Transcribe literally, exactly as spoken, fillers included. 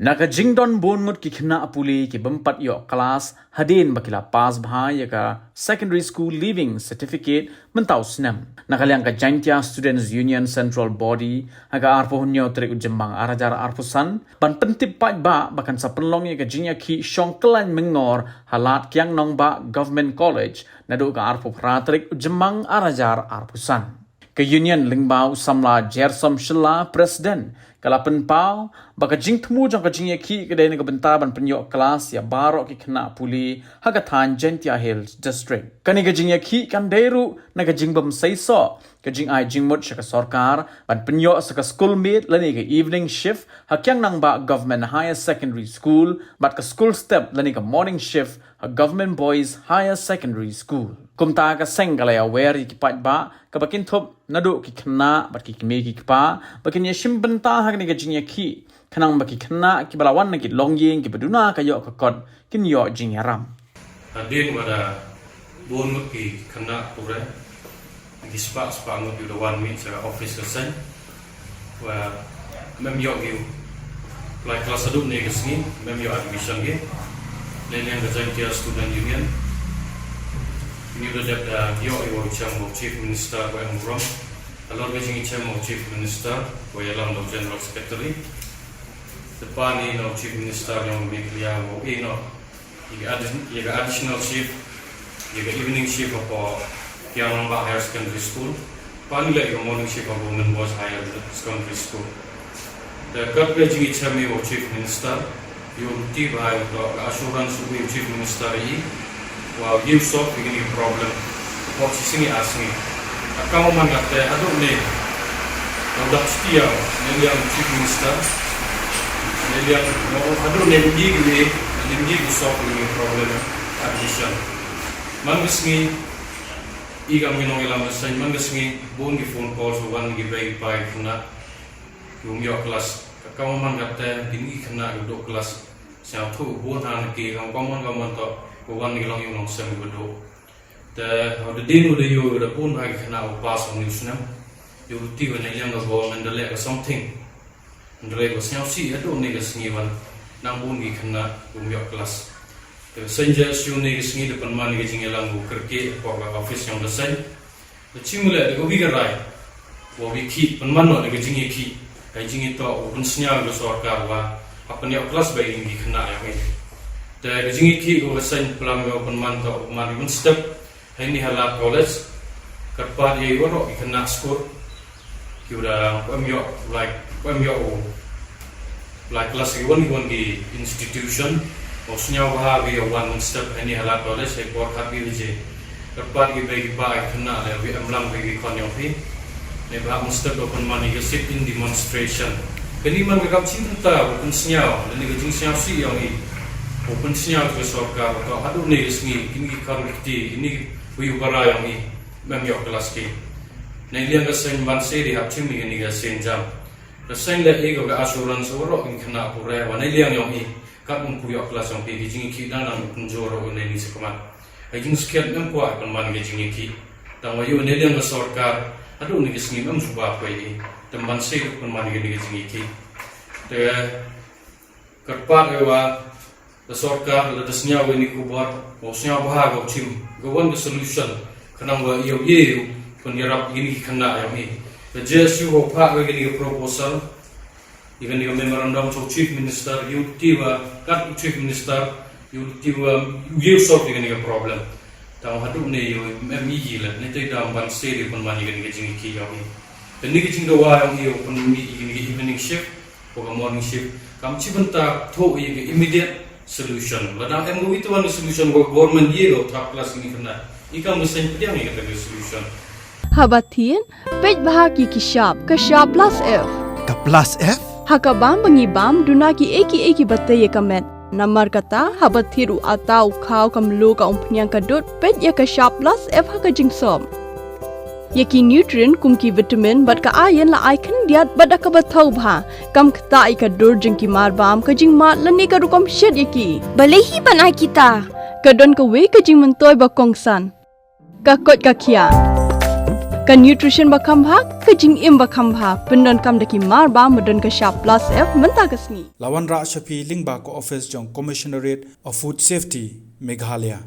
Na ka jingdon bun ngut ki khynnah pule ki bym pat ïoh klas hadien ba ki la pass bha ïa ka Secondary School Leaving Certificate mynta u snem, na ka liang ka Jaintia Students Union Central Body, ha ka arphew hynñiew tarik u Jymmang ar hajar arphew san, ban pyntip paidbah ba kan sa pynlong ïa ka jingïakhih shong kyllaiñ Mengngor ha Lad Kiangnongbah Government College naduh ka arphew phra tarik u Jymmang ar hajar arphew san. Ka Union lyngba u samla Jersom Shylla, President, ka la pynpaw ba ka jingthmu jong ka jingïakhih ka dei na ka bynta ban pynïoh klas ïa baroh ki khynnah pule ha ka thaiñ Jaintia Hills District. Kane ka jingïakhih kan dei ruh na ka jingbym seisoh ka jingai jingmut sha ka sorkar ban pynïoh sa ka school meet lane ka evening shift ha Kiangnongbah Government Higher Secondary School bad ka school step lane ka morning shift ha Government Boys Higher Secondary School. Kumta ka seng ka la ïawer ïa ki paidbah kaba kynthup naduh ki khynnah bad ki kmie ki kpa ba kin ïashim bynta ha kane ka jingïakhih khnang ba ki khynnah kiba la wan na ki longïing kiba duna ka ïoh ka kot kin ïoh jingïarap. Hadien ba da bun ngut ki khynnah pule, ki spah spah ngut ki da wan mih sha ka office ka seng. Wa mem ïoh ki u lai klas haduh ne ka sngi, mem ïoh admission ki. Ne ne ka Jaintia Student Union. Ni da dep da ïoh ïa u chem u Chief Minister wa em u rom. Halor ka jingïachem u Chief Minister wa ïalam da u General Secretary. Te pa ni na u Chief Minister yong Meghalaya wa u ïeh noh ïa ka addi-, ïa ka additional shift, ïa ka evening shift hapoh Kiangnongbah Higher Secondary School. Pan ïa ka morning shift hapoh Women Boys Higher Secondary School. Te kat ka jingïachem ïa u Chief Minister, ïa u ruti ba ïa u ka assurance u Chief Minister ïa i, wa u ïa u solve ïa kine ki problem hapoh shi sngi ar sngi. Ka kam man kata haduh ne, na u dap stia ne liang Chief Minister, ne liang, no, haduh ne u ïa ki, ne ïa ki solve ïa kine ki problem admission. Man ka sngi, i kam ngi nongïalam ka seng, man ka sngi bun ki phone calls wan ki bei ki pa ki khynnah ki bym ïoh klas. Ka kam man kata kine ki khynnah ki duh klas. Sngewthuh bun ha na ki kam man kam man to, ka wan ki longïing longsem ki duh. Te ha u da dien u da ïoh u da bun ha ki khynnah u pass ong u snem. Ïoh u ti u ne liang ka government da leh ka something. Hynrei ba sngewsih haduh ne ka sngi wan nang bun ki khynnah ki bym ïoh klas. Te ka seng J S U ne ka sngi da pynman ka jingïalang u kyrkieh hapoh ka office yong ka seng. Ka jingmleh da ka wi ka rai wa wi ki pynman noh da ka jingïakhih, ka jingïatoh u pynsñiaw ka sorkar wa ha pynïoh klas ba ïa ki khynnah ïa ki. Te ka jingïakhih ka seng Plang ka pynman to u man ka mynstep ha ini ha Lad College. Kyrpad ïa i waroh ki khynnah skur. Ki u da kwah ïoh, like, kwah ïoh u, like, klas ki wan ki wan ki institution. U sñiaw bha wi ïa wan mynstep ha ini ha Lad College ha i por khat wi baje. Kyrpad ki bei ki pa ki khynnah leh wi em lang bei ki khon yong phi. Ne bha mynstep u pynman ïa ka sit-in demonstration. Kani man ka kam chibynta u pynsñiaw lane ka jingsñiawsih yong i. U pynsñiaw ka sorkar to haduh ne ka sngi kini ki khon ki kti kini ki wi u para yong i. Mem ïoh klas ki. Neiliang ka seng ban se di hap chim ïa kani ka seng jam. Ka seng leh ïa ka assurance waroh ki khynnah pule wa neiliang yong i. Kat mem pu ïoh klas yong phi ki jingïakhih dang dang kumjuh waroh neini sa khmat. Ka jingskhem mem kwah pynman ka jingïakhih. Tang wa ïoh neiliang ka sorkar haduh ne ka sngi mem suba poi i. Te ban se pynman ka jingïakhih. Te kyrpad ïa wa ka sorkar lada sñiaw ïa kani ka khubor, u sñiaw bha ka u chim, ka wan ka solution, khnang wa ïa u ïa u pynïarap ïa kini ki khynnah yong i. Ka J S U u phah ïa kani ka proposal, ïa kani ka memorandum cha u Chief Minister, ïa u ti wa kat u Chief Minister, ïa u ti wa u ïa u solve ïa kani ka problem. Tang haduh ne ïa u em ïa i la, ne te dang ban se ïa pynman ïa kani ka jingïakhih yong i. Kani ka jingdawa yong i u pynmih ïa kani ka evening shift, Ka morning shift kam chibynta thoh ïa ka immediate solution. Lada em ka wi tawon ka solution ka government ïa ka third class ni kena. I kam ka seng pdiang ïa ka solution. Haba thied, peit bha ki ki shap, ka shap plus F. Ka plus F? Ha ka bam ba ngi bam, duna ki ei ki ei ki ba tei ïa ka met. Namar kata, haba thied u ata u khaw ka mluh ka umphniang ka dud, peit ïa ka shap plus F ha ka jingsop. Ïa ki nutrient kum ki vitamin bad ka iron la ai khyndiat bad da kaba thaw bha. Kam ktah ïa ka dur jong ki marbam ka jingmad lane ka rukom shet ïa ki. Balei hi ban ai kita? Ka don kawei ka jingmyntoi ba kongsan. Ka koit ka khiah. Ka nutrition ba kham bha, ka jingim ba kham bha, pyndonkam da ki mar ba, ma don ka shap plus F mynta ka sngi. La wanrah sha phi lyngba ka office jong Commissionerate of Food Safety, Meghalaya.